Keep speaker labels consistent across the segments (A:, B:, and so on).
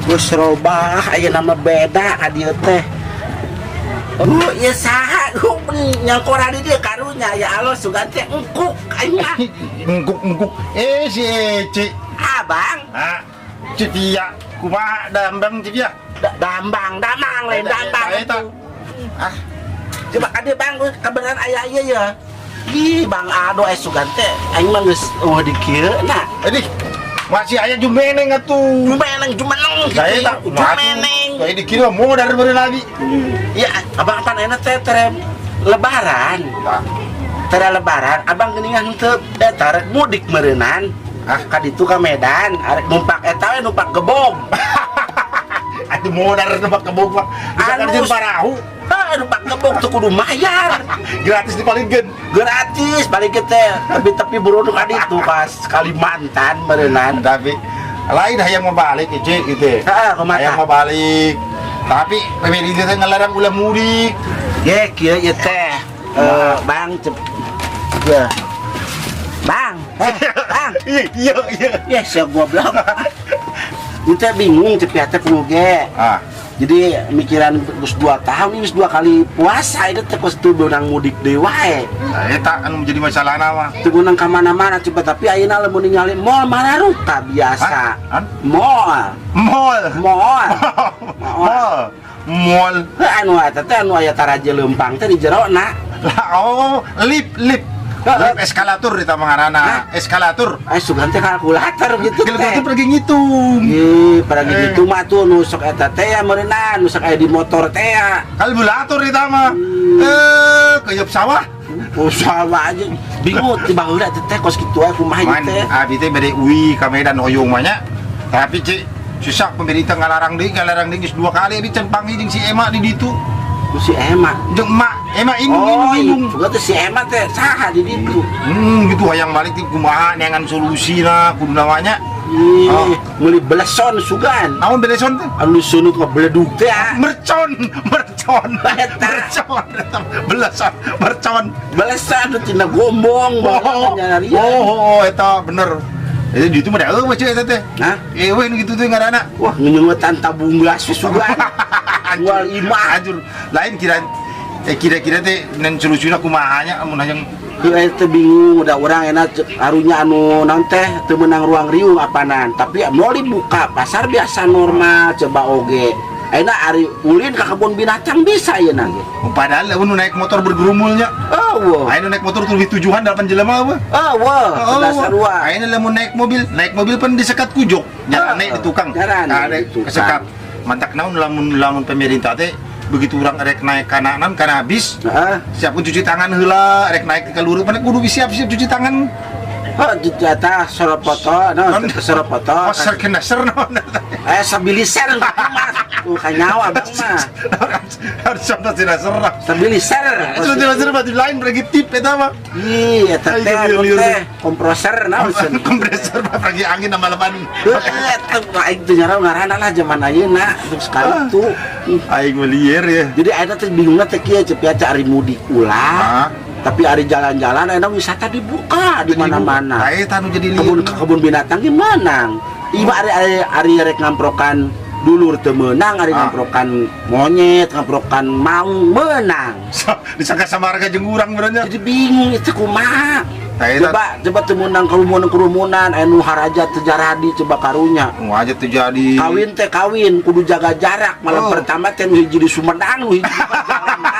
A: Geus robah aya nama beda ka dieu teh. Oh, ieu saha? Nyangkora di dieu karunya, ya Allah, sugan teh engkuk aing mah.
B: Engkuk engkuk. Eh, si Eci.
A: Abang.
B: Ah, Cipia. Kumaha dambang, Cipia?
A: Dambang, damang lain dambang.
B: Eta. Ah,
A: Coba ka dieu, Bang, kabeneran aya ieu ya. Ih, Bang Ado, eh, sugan teh aing mah geus eueuh di kieu na.
B: Ini masih aya jumeneng atuh.
A: Jumeneng jumeneng gitu.
B: Saya tak
A: Jumeneng.
B: Saya dikira mau dari beri lagi.
A: Ya, abang apa enak teh tere lebaran.
B: Tah.
A: Tere lebaran, abang geuningan henteu eta rek mudik meureunnan.
B: Ah.
A: Ka ditu ka Medan, arek numpak eta we, numpak gebog.
B: Atuh mau dari tempat kebog mah. Bisa
A: Alus.
B: kerja parahu.
A: Hah, numpak gebog tuh kudu mayar.
B: Gratis dipalingkeun.
A: Gratis balik ke teh. Tapi buru ka ditu pas Kalimantan meureunnan.
B: Tapi lain hayang mau balik, Ece, gitu.
A: Heeh, kumaha?
B: Hayang mau balik. Tapi pemerintah teh ngelarang ulah mudik.
A: Ye, kieu ieu teh. Eh, Bang, cep. Ya. Bang, eh, Bang.
B: Iya.
A: Ya, sia goblok. Ini teh bingung cep ya teh ge.
B: Ah,
A: Jadi mikiran geus 2 tahun ini, geus dua kali puasa itu teh kos teu beunang mudik deui wae.
B: Nah, eta anu menjadi masalah nama.
A: Teu beunang ka mana-mana coba, tapi ayeuna lamun ningali mall mararuka biasa.
B: Hah?
A: Mall,
B: Mall.
A: Mall.
B: Mall. Mall.
A: Heuh, anu eta teh anu aya taraje leumpang teh di jerona.
B: Lah, oh, lip lip. Lip eskalator di ngaranna. Eskalator.
A: Eh, sugan teh kalkulator gitu teh.
B: Kalkulator pergi ngitung.
A: Ih, pada
B: Eh.
A: gitu mah tuh nu sok eta teh ya meureunnan, nu sok aya di motor teh ya.
B: Kalkulator di mah. Eh, keyep sawah.
A: Oh, sama aja. Bingung ti baheula teh teh kos kitu aya kumaha ieu
B: Man,
A: teh.
B: Abi teh bade uwi ka Medan hoyong mah nya. Tapi cik susah, pemerintah ngalarang deui geus dua kali abi can panggil jeung si Ema di ditu.
A: Ku si Ema.
B: Jeung emak, Ema indung
A: Oh,
B: indung indung.
A: Juga teh si Ema teh saha di ditu?
B: Gitu hayang balik teh kumaha neangan solusi lah kudu namanya.
A: Ih,
B: Oh.
A: meuli beleson sugan.
B: Naon beleson teh?
A: Anu sunut ngebeledug teh ah.
B: Mercon, mercon,
A: Eta.
B: Mercon, eta beleson, mercon.
A: Beleson nu tina gombong
B: Oh,
A: nyarian.
B: oh, eta bener. Itu di itu mah da eueuh cuy eta teh.
A: Hah?
B: Eueuh nu kitu teh ngaranna.
A: Wah, ngeunyeungetan tabung gas we sugan. Jual imah.
B: Hancur. Lain kira eh kira-kira teh nen solusina kumaha nya amun hayang.
A: Heuh, teh bingung udah orang enak arunya anu naon teh teu meunang ruang riung apanan, tapi mau dibuka pasar biasa normal coba oge. Ayeuna ari ulin ka kebun binatang bisa ayeuna ge.
B: Padahal lamun nu naik motor bergerumulnya.
A: Oh, wah.
B: Ayeuna naik motor tuh lebih tujuan delapan jelema apa?
A: Oh, wah, dasar sarua.
B: Ayeuna lamun naik mobil pan disekat ku jok. Nyarane di tukang.
A: Nyarane
B: Ada
A: di tukang.
B: Kesekat. Mantak naon lamun lamun pemerintah teh begitu urang rek naik kana kana bis, siap pun cuci tangan heula, rek naik ke luhur pan kudu siap-siap cuci tangan.
A: Oh, jatah soropoto, no, soropoto.
B: Oh, serkenaser naon.
A: Eh, stabiliser mah. Tuh kanyawa abang mah.
B: Harus contoh tidak ser.
A: Stabiliser.
B: Tidak ser berarti lain pergi tip eta mah.
A: Ih, eta teh
B: Ayo,
A: anu
B: liur.
A: Teh kompresor naon cenah.
B: Kompresor mah pergi angin sama lepan.
A: Heuh, eta aing teu nyarau ngaranna lah zaman ayeuna terus sekali tuh.
B: Aing mah lieur ya.
A: Jadi ayeuna teh bingungna teh kieu ceuk ya, ari mudik ulah.
B: Ah.
A: Tapi ari jalan-jalan ayeuna wisata dibuka di mana-mana.
B: Nah, eta nu jadi lieur.
A: Kebun kebun binatang di menang. Iba ari ari ari rek ngamprokan dulur teu meunang, ari ngamprokan monyet, ngamprokan maung meunang.
B: Disangka samarga jeung urang benernya.
A: Jadi bingung itu kumaha.
B: Tah, eta.
A: Coba coba teu meunang kerumunan-kerumunan anu haraja teu jaradi coba karunya.
B: Mau aja tuh jadi.
A: Kawin teh kawin kudu jaga jarak malam pertama teh nu hiji di Sumedang, nu hiji di Majalengka.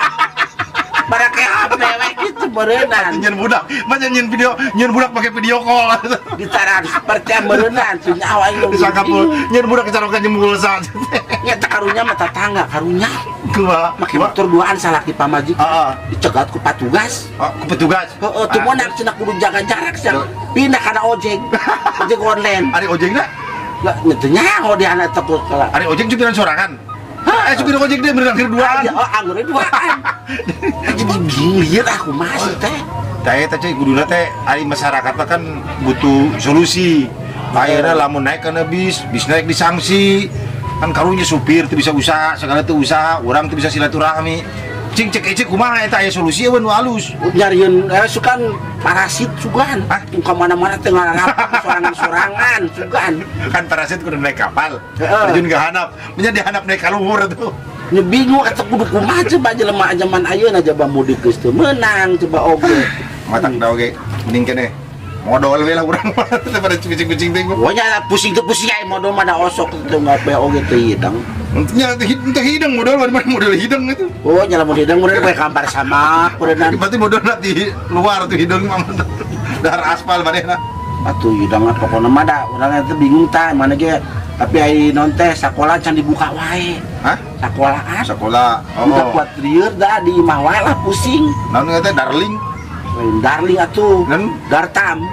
A: Barake HP we gitu meureunnan.
B: Nyen budak, mah nyen video, nyen budak pakai video call.
A: Ditransfer teh meureunnan teu nyawa aing.
B: Disangka pul, nyen budak kecarokan jeung pulsa.
A: Nya teh karunya mah tetangga karunya.
B: Kumaha?
A: Make motor duaan salaki pamajikan. Dicegat ku patugas.
B: Oh, ku petugas.
A: Heeh, teu meunang cenah kudu jaga jarak sia. Pindah kana ojek. Ojek online.
B: Ari ojekna?
A: Lah, teu nyaho di anak teh kala.
B: Ari ojek juga sorangan. Eh, supir ojek dia berenang duaan.
A: Oh, anggurnya duaan. Jadi bingung lieur aku masih teh.
B: Tah, eta cuy, kuduna teh ari masyarakat mah kan butuh solusi. Akhirnya lamun naik kana bis, bis naik disangsi. Kan karunya supir teu bisa usaha, segala teu usaha, urang teu bisa silaturahmi. Cing cek ecek kumaha eta aya solusi eueun nu alus?
A: Nyariin eh sukan Parasit sugan.
B: Hah?
A: Ka mana-mana teh ngalalap sorangan-sorangan sugan.
B: Kan parasit kudu naik kapal.
A: Heeh.
B: Terjun ke handap. Nya di handap naik ka luhur tuh.
A: Nya bingung atuh kudu kumaha coba jelema zaman ayeuna, coba mudik geus teu meunang coba oge.
B: Matak da oge mending keneh. Modol we lah urang mah daripada pusing-pusing teh.
A: Pokoknya pusing teu pusing aya modol mah da osok teu ngope oge teu hidang.
B: Nya teu hidang modol mana modol hidang itu.
A: Oh, nya lamun hidang mun we kampar sama kurenan.
B: Berarti modol di luar tuh hidung mah dahar aspal manehna.
A: Atuh hidang mah pokona mah da urang teh bingung tah mana ge, tapi ai non teh sakola can dibuka wae.
B: Hah?
A: Sakolaan.
B: Sekolah.
A: Udah
B: Oh.
A: kuat lieur da di imah wae lah pusing.
B: Naon teh darling?
A: Lain darling atuh.
B: Nan
A: Dartam.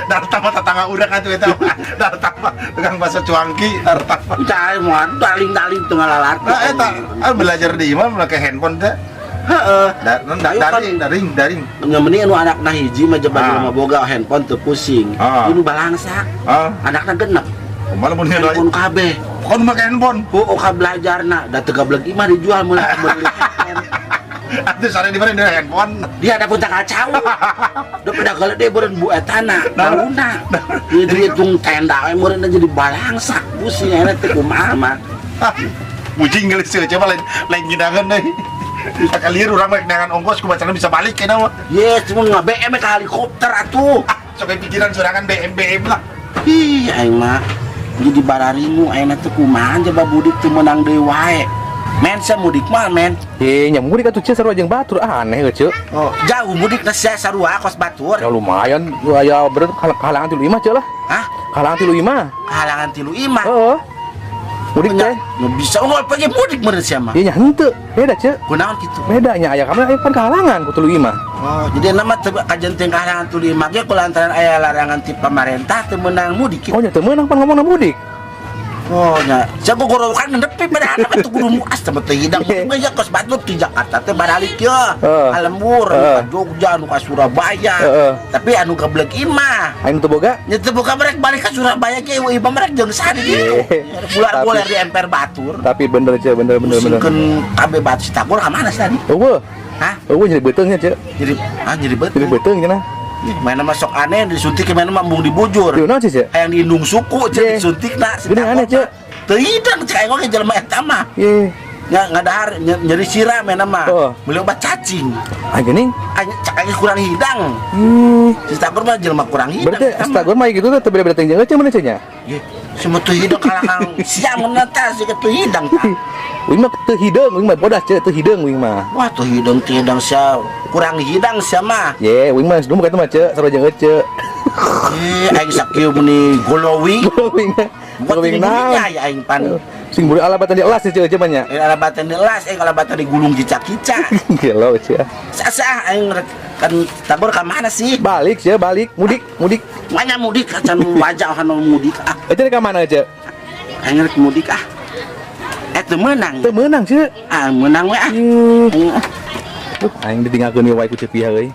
B: Dartam mah tetangga urang atuh eta. Dartam mah tukang bakso cuangki dartam.
A: Cai mah darling darling teu ngalalarti.
B: Nah eta ah, belajar di imah make handphone teh.
A: Heeh.
B: Dar, non,
A: Ayo kan.
B: daring, daring, daring.
A: Nya mending anu anakna hiji mah jaba jelema boga handphone teu pusing.
B: Ah.
A: Ini balangsak. Anakna genep.
B: Kumaha mun
A: Handphone kabeh.
B: Kon make handphone.
A: Oh, ka belajarna da teu gableg imah dijual meuli meuli handphone.
B: Atuh sare di mana handphone.
A: Dia ada pun kacau. Udah pada gede beureun bu etana, bauna. Jadi dihitung tenda we meureun jadi balangsak pusing ayeuna teh kumaha mah.
B: Ah, Mujing geus sih coba lain lain ginangan deui. Sakalieu urang mah neangan ongkos ku bacana bisa balik kena mah.
A: Yes, cuma nge-BM ke helikopter atuh.
B: Ah, sok pikiran sorangan BM BM lah.
A: Ih, aing mah jadi bararingu ayeuna teh kumaha coba mudik teu meunang deui wae. Men, saya mudik mah, men.
C: Eh, nya mudik atuh ceu sarua jeung batur, ah, aneh euy ceu.
A: Oh, jauh mudik teh sia sarua kos batur.
C: Ya lumayan, aya bener kahalangan tilu imah ceu lah.
A: Hah?
C: Kahalangan tilu imah.
A: Kahalangan tilu imah.
C: Heeh. Mudik teh.
A: Nya bisa unggal pergi mudik meureun sia mah.
C: Ieu nya henteu, beda ceu.
A: Kunaon kitu?
C: Beda nya aya kamana aya pan kahalangan ku tilu imah.
A: Oh, jadi nama teu kajen teh kahalangan tilu imah ge kulantaran aya larangan ti pamarentah teu meunang mudik kitu.
C: Oh nya teu meunang pan ngomongna mudik.
A: Oh, nya. Sia gogorowokan nepi pada anak atuh kudu muas teh teu hidang mudik mah ya kos batur ti Jakarta teh baralik ye.
C: Heeh.
A: Ka lembur, anu ka Jogja, anu ka Surabaya. Tapi anu gableg imah.
C: Aing teu boga.
A: Nya teu boga merek balik ka Surabaya ge imah merek jeung sadi gitu. Bular-bular di emper batur.
C: Tapi bener ceu, bener bener bener.
A: Pusingkeun kabeh batu si Tagor ka mana sih tadi?
C: Eueuh.
A: Hah?
C: Eueuh nyeri beuteungnya ceu.
A: Jadi ah nyeri beuteung.
C: Nyeri beuteung cenah.
A: Ih, mana masuk aneh disuntik mana mah embung dibujur.
C: Ieu naon sih ceu?
A: Hayang diindung suku ceu
C: Ye.
A: disuntik na si
C: Geuning aneh,
A: Tagor
C: Ceu.
A: mah. Teu hidang cek aing oge jelema eta mah.
C: Ye.
A: Nya ngadahar nyeri sirah mana mah.
C: Oh.
A: Beli obat cacing.
C: Ah geuning.
A: Aing cek aing kurang hidang.
C: Ih.
A: Si Tagor mah jelema kurang hidang.
C: Berarti
A: eta mah.
C: Tagor mah gitu teh teu beda-beda teh jeung eueuh mana ceu nya?
A: Ye, semua teu hidang kalakang siang mun teh si teu hidang tah.
C: Uing mah teu hideung, uing mah bodas ceu, teu hideung uing mah.
A: Wah, teu hidang teu hidang sia kurang hidang sia mah.
C: Ye, uing mah geus dumuk eta mah ceu, sarua jeung eueuh.
A: Eh, aing sakieu meuni golowi.
C: Glowing. Glowing naon?
A: Ya aing pan.
C: Sing buru alabatan di elas ceu ceu mah nya.
A: Eh, alabatan di elas, eh alabatan di gulung kica-kica.
C: Gelo ceu.
A: Sasa aing rek kan Tagor ka mana sih?
C: Balik ceu, balik, mudik, mudik.
A: Mana mudik acan wajah kan mudik ah.
C: Eueuh ka mana ceu?
A: Aing rek mudik ah. Eh teu meunang.
C: Teu meunang ceu.
A: Ah meunang we ah.
C: Ih.
A: Aing ah.
C: Duh, aing ditinggalkeun ieu wae ku Ceu Pia euy.